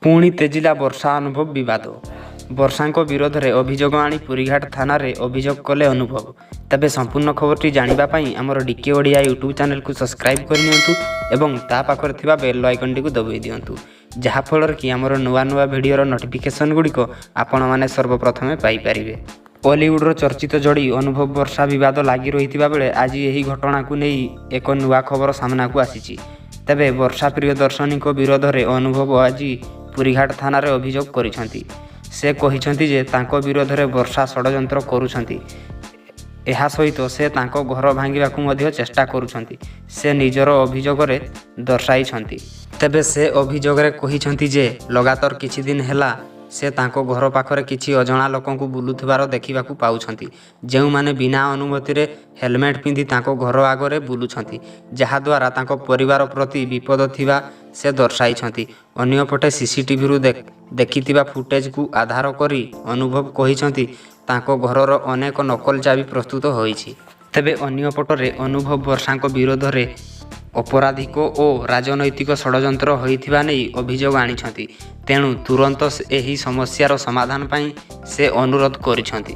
ପୁଣି ତେଜିଲା ବର୍ଷା-ଅନୁଭବ ବିବାଦ। ବର୍ଷାଙ୍କ ବିରୋଧରେ ଅଭିଯୋଗ ଆଣି ପୁରୀଘାଟ ଥାନାରେ ଅଭିଯୋଗ କଲେ ଅନୁଭବ। ତେବେ ସମ୍ପୂର୍ଣ୍ଣ ଖବରଟି ଜାଣିବା ପାଇଁ ଆମର ଡିକେ ଓଡ଼ିଆ ୟୁଟ୍ୟୁବ୍ ଚ୍ୟାନେଲକୁ ସବସ୍କ୍ରାଇବ୍ କରିନିଅନ୍ତୁ ଏବଂ ତା ପାଖରେ ଥିବା ବେଲ୍ ଆଇକନ୍ଟିକୁ ଦବାଇ ଦିଅନ୍ତୁ, ଯାହାଫଳରେ କି ଆମର ନୂଆ ନୂଆ ଭିଡ଼ିଓର ନୋଟିଫିକେସନ୍ ଗୁଡ଼ିକ ଆପଣମାନେ ସର୍ବପ୍ରଥମେ ପାଇପାରିବେ। ଓଲିଉଡ଼ର ଚର୍ଚ୍ଚିତ ଯୋଡ଼ି ଅନୁଭବ ବର୍ଷା ବିବାଦ ଲାଗି ରହିଥିବା ବେଳେ ଆଜି ଏହି ଘଟଣାକୁ ନେଇ ଏକ ନୂଆ ଖବର ସାମ୍ନାକୁ ଆସିଛି। ତେବେ ବର୍ଷା ପ୍ରିୟଦର୍ଶିନୀଙ୍କ ବିରୋଧରେ ଅନୁଭବ ଆଜି ପୁରୀଘାଟ ଥାନାରେ ଅଭିଯୋଗ କରିଛନ୍ତି। ସେ କହିଛନ୍ତି ଯେ ତାଙ୍କ ବିରୋଧରେ ବର୍ଷା ଷଡ଼ଯନ୍ତ୍ର କରୁଛନ୍ତି। ଏହା ସହିତ ସେ ତାଙ୍କ ଘର ଭାଙ୍ଗିବାକୁ ମଧ୍ୟ ଚେଷ୍ଟା କରୁଛନ୍ତି, ସେ ନିଜର ଅଭିଯୋଗରେ ଦର୍ଶାଇଛନ୍ତି। ତେବେ ସେ ଅଭିଯୋଗରେ କହିଛନ୍ତି ଯେ ଲଗାତାର କିଛି ଦିନ ହେଲା ସେ ତାଙ୍କ ଘର ପାଖରେ କିଛି ଅଜଣା ଲୋକଙ୍କୁ ବୁଲୁଥିବାର ଦେଖିବାକୁ ପାଉଛନ୍ତି, ଯେଉଁମାନେ ବିନା ଅନୁମତିରେ ହେଲମେଟ୍ ପିନ୍ଧି ତାଙ୍କ ଘର ଆଗରେ ବୁଲୁଛନ୍ତି, ଯାହାଦ୍ୱାରା ତାଙ୍କ ପରିବାର ପ୍ରତି ବିପଦ ଥିବା ସେ ଦର୍ଶାଇଛନ୍ତି। ଅନ୍ୟପଟେ ସିସିଟିଭିରୁ ଦେଖିଥିବା ଫୁଟେଜକୁ ଆଧାର କରି ଅନୁଭବ କହିଛନ୍ତି, ତାଙ୍କ ଘରର ଅନେକ ନକଲ ଚାବି ପ୍ରସ୍ତୁତ ହୋଇଛି। ତେବେ ଅନ୍ୟପଟରେ ଅନୁଭବ ବର୍ଷାଙ୍କ ବିରୋଧରେ ଅପରାଧିକ ଓ ରାଜନୈତିକ ଷଡ଼ଯନ୍ତ୍ର ହୋଇଥିବା ନେଇ ଅଭିଯୋଗ ଆଣିଛନ୍ତି। ତେଣୁ ତୁରନ୍ତ ଏହି ସମସ୍ୟାର ସମାଧାନ ପାଇଁ ସେ ଅନୁରୋଧ କରିଛନ୍ତି।